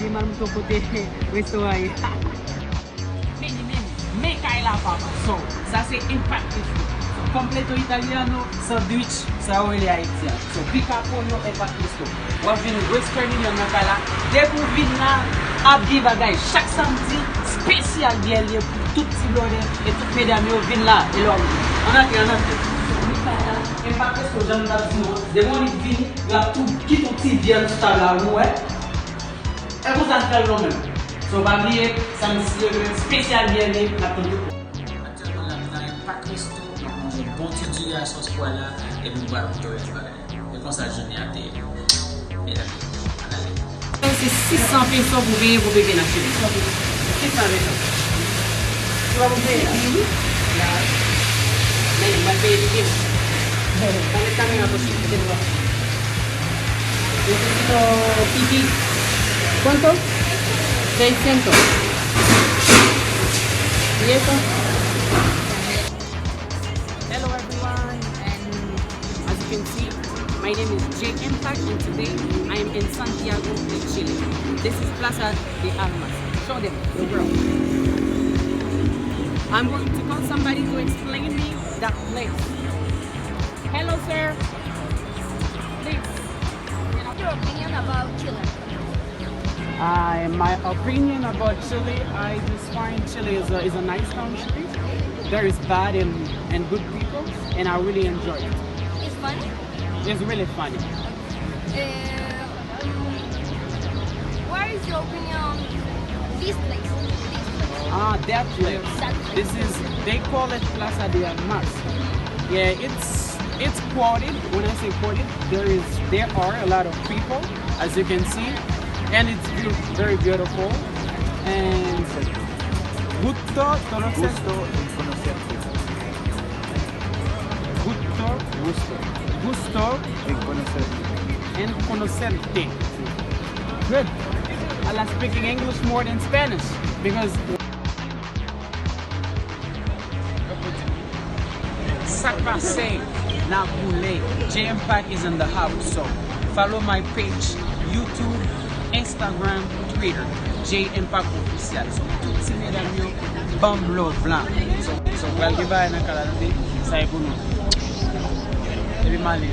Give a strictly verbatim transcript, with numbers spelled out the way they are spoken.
Li mal mouton kote restoran ye. Vini, vini, men kay la, papa. So, sa se Impact Resto. So, completo italiano, sandwich, sa yo rele Ayiti an. So, pica pollo, Impact Resto. W ap jwenn Western Union nan kay la. Depi w vin la, ap gen bagay. Chak samdi, spesyal byè li ye pou tout ti blòdè e tout medam yo vin la. E lòm. Ann antre, ann antre. So, wi, kay la, Impact Resto, jan m t ap di nou an, depi w vini, y ap tou kite yon ti byè sou tab la, ou wè. E konsa n fè l nou menm. So, pa bliye, samdi, si Dye vle, spesyal byè li ye, n ap tann tout moun. Aktyèlman, n ap nan Impact Resto, n ap manje bon ti diri a sòs pwa la, epi nou pral montre w lòt bagay. E konsa jounen an te ye. Medam, ann ale. Se sis san peso pou peye pou bebe nan Chili. Sis san peso. Ou pa pou peye la? Wi. La. Men, m pral peye bebe. Bon, pa met kamera posib, se dwa. Necesito pipí. ¿Cuánto? Seiscientos. ¿Y eso? Hello everyone, and as you can see, my name is J Impact, and today I am in Santiago de Chile. This is Plaza de Armas. Show them the world. I'm going to call somebody to explain me that place. Hello, sir. Please. Your opinion about Chile? Uh, in my opinion about Chile, I just find Chile is a, is a nice country. There is bad and, and good people, and I really enjoy it. It's funny? It's really funny. Uh, what is your opinion on this place? This place. Ah, that place. That place. This is, they call it Plaza de Armas. Yeah, it's it's crowded. When I say crowded, there is there are a lot of people, as you can see, and it's beau- very beautiful. And gusto conocer. Gusto en conocerte. Gusto. Gusto. Gusto. En conocerte. En conocerte. Good. I like speaking English more than Spanish because Sa k pase? N ap boule. J Impact is in the house, so follow my page, YouTube, Instagram, Twitter, J Impact Official. So, tout ti medam yo, ban m love la. So, so, pral gen bagay nan kay la, tande? Sa e pou nou. Epi m ale.